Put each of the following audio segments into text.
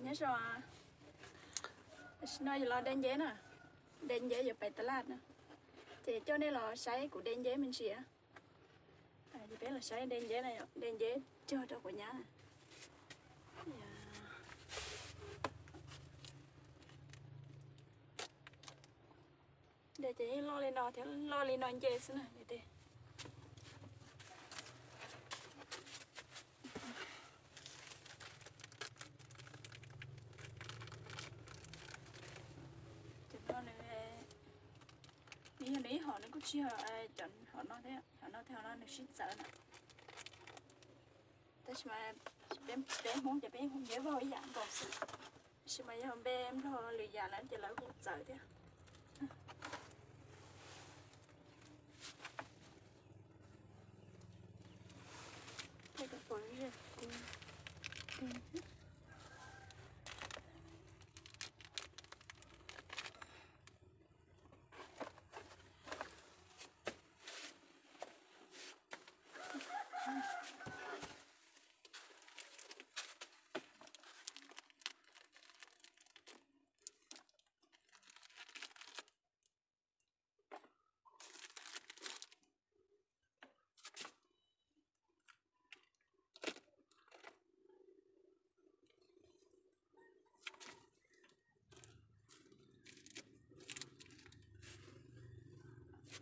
Nyob zoo, tam sim no yus los de nceb na, de nceb yuav pem tas laj na, ces coj nej los saib kuv de nceb me ntsis. Ces peb los saib de nceb na, de nceb cog rau quav nyab. De ces yeej loj li no thiab, loj li no nce xwb na de. Cov no nws, nws yog nws ib hom, nws kuj tsis yog cov hom no thiab, hom no thiab, hom no nws sib txawv na. Tab sis mas peb Hmoob ces peb hu nceb vog ib yam nkaus xwb, tab sis mas yog npe Nplog lwm yam lawm ces lawv hu txawv thiab.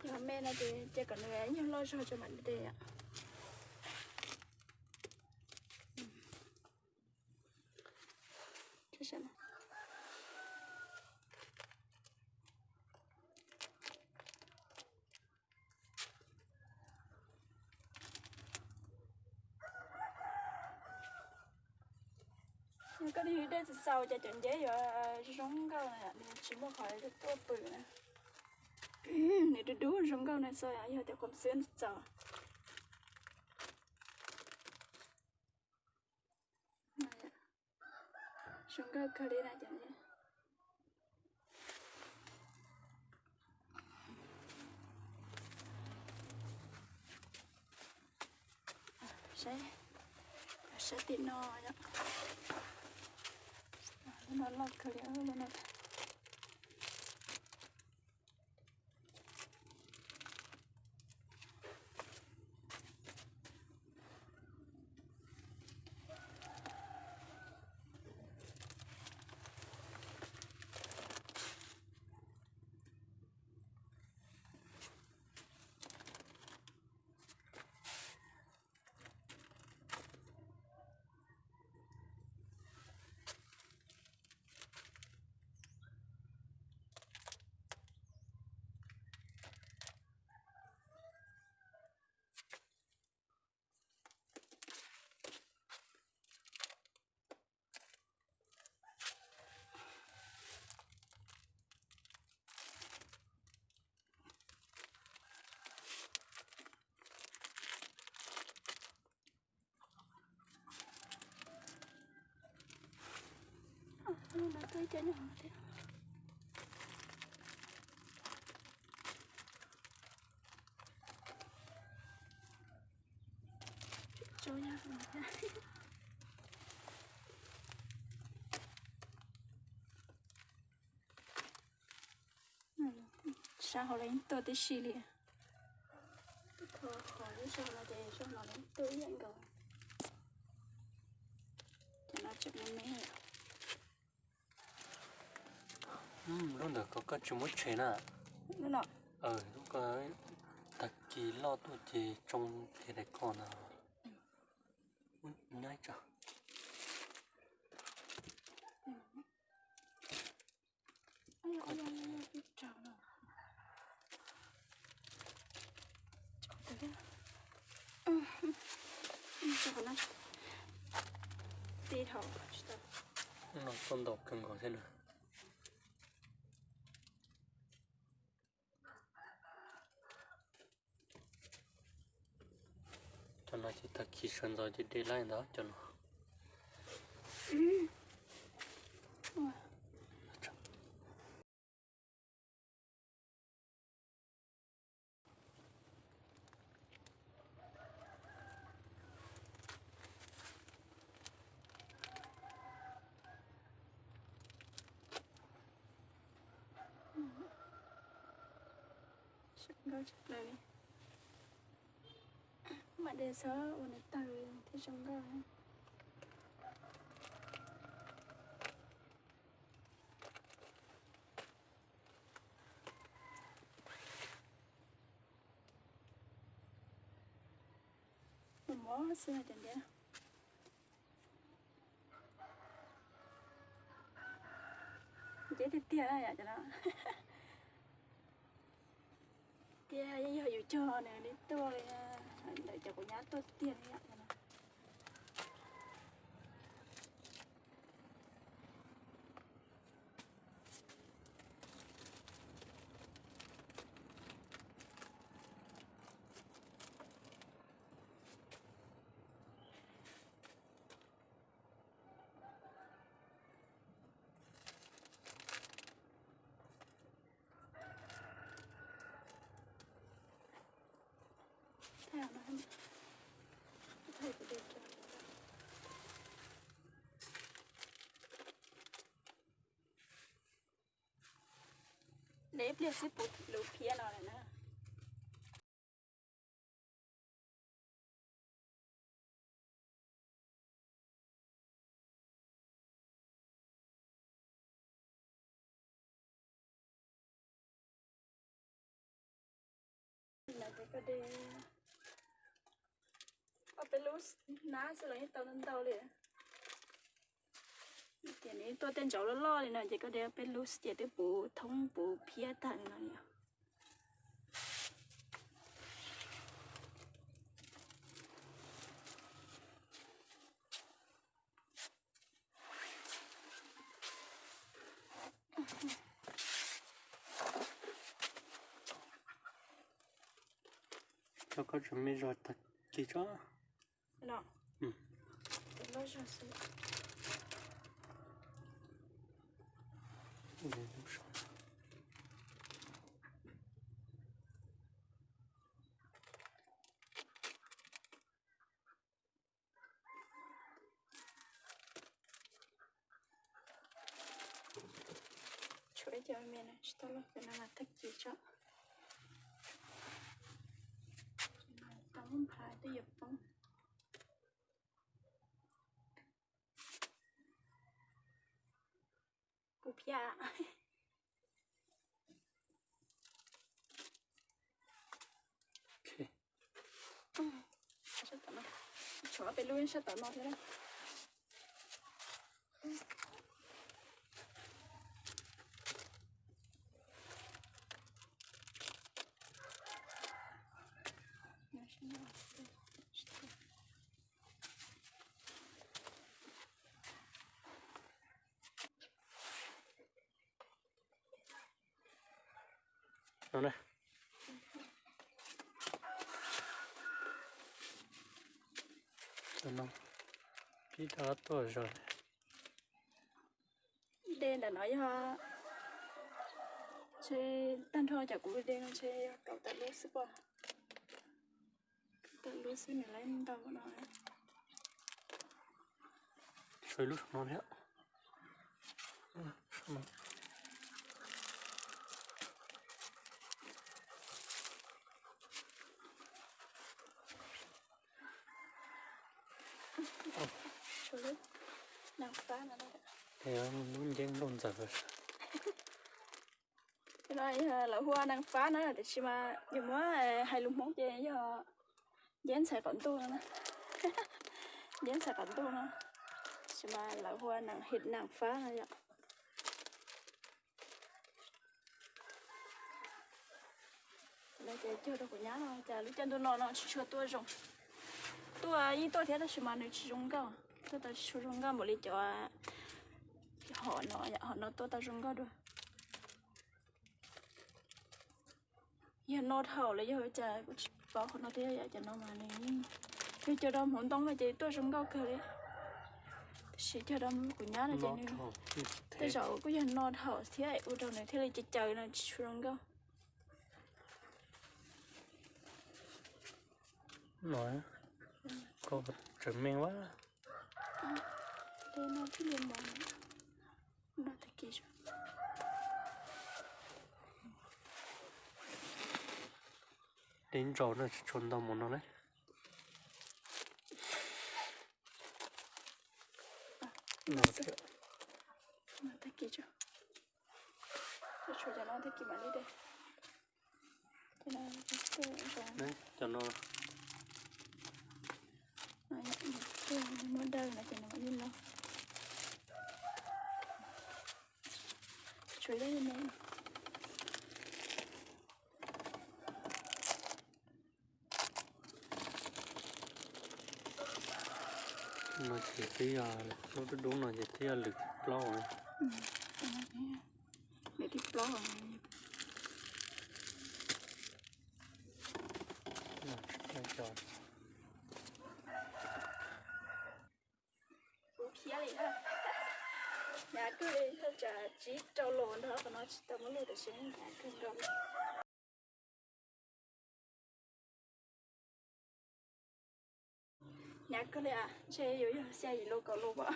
Yog me no ces cia kom nws nyuag loj zog tso mam de. Yog koj de txaus txaus ces cov nceb yuav zoo nkauj na, nws tsis muaj qhov tuaj pwm na. Nws dub dub zoo nkauj na, xav yog tias qhov xwb txaus. Zoo nkauj kawg li na cov nceb. Saib, saib tim no, lub no loj kawg li, lub no. Lub no tuaj ib co nyuag thiab. Tso nyuag no thiab. Sab hauv los yeej tuaj tib si li. Qhov sab hauv no ces sab hauv los yeej tuaj ib yam nkaus. Cov no tseem me me. Lub ntawd koj tsis muab tshem na. Lub ko tag kis loj tuaj ces tsoo kiag daim ko no. Nyob tso. No tuaj ntau kawg nkaus thiab na. Cov no ces tag kis sawv ntxov ces de laib ntag cov no. Nkauj tshaj plaws li. Mam de txhob ua nws tawg thiaj zoo nkauj. Mus mov xwb no cov ntiav. Nceb tiag tiag na yom cov no. Tiag, yeej yog yus cog nws li tuaj li, ntawm cov kuv nyab tuaj tiag li yom. De ib pliag xwb puv lub phiab no lawm na. Ces koj de ob peb lub hnab xwb los yeej tau ntau ntau li. Ces nws tuaj tej ntsaum loj loj li no ces koj de ob peb lub xwb ces twb puv thoob puv phiab tag li no li. Cov koj tseem me zog tag kis tso. Tshuav ib co me me no tsis tau loj pem no mas tag kis tso. Tau lub nphav twb yuav poob. Puv phiab. Tshuav peb lub sab tom no thiab na. No na. Tus no pib rov tuaj zog. De ntawm no yog, ntshe tag nrho cov kuv de no ntshe yog kaum tawm lub xwb pob. Kaum tawm lub xwb nws lawv ntau no. Tshuav ib lub saum no thiab. Lub nceeb nplooj ntxawm. No yog lawv hu ua nees fab na, tiam sis mas yog muab hais lus Hmoob ces yog nceb ntxhais qaum ntuj no na. Nceb ntxhais qaum ntuj no, tiam sis mas lawv hu ua nees fab no yom. Lawv ces cog rau kuv nyab no cas lub caij ntuj no no tsis tshua tuaj zoo. Tuaj yeej tuaj thiab tab sis mas nws tsis zoo nkauj, tuaj tau tsis tshua zoo nkauj npaum li cov hom no, hom no tuaj tau zoo nkauj dua. Yog no dhau los yog cas kuj tsis paub qhov no thiab, yam cov no mas nws yeej, yog cog rau hmoov ntoo no ces tuaj zoo nkauj kawg li. Tab sis cog rau kuv nyab no ces nws tej zaum kuj yog no dhau thiab ua rau nws thiaj li caws caws no tsis tshua zoo nkauj. No, koj tseem me ua. No tag kis. Dej ntsaus no tsis tshua ntau mus no lawm. Tag kis tso, tshuav cov no tag kis mam li de. Cov no, cov no, muab dawb no ces nws mam li los. Tshuav ib lub me. No ces twb yog lub dub dub no ces twb yog lwm plaub. Lwm thib plaub. Kuv khiav li na. Hnyav kawg li, thaj tsam tsib rau los nrog qhov no tsis tau muab luaj tam sim hnyav kawg nkaus li. Hnyav kawg li, ntshe yuav yog xya yim los kaum los pom.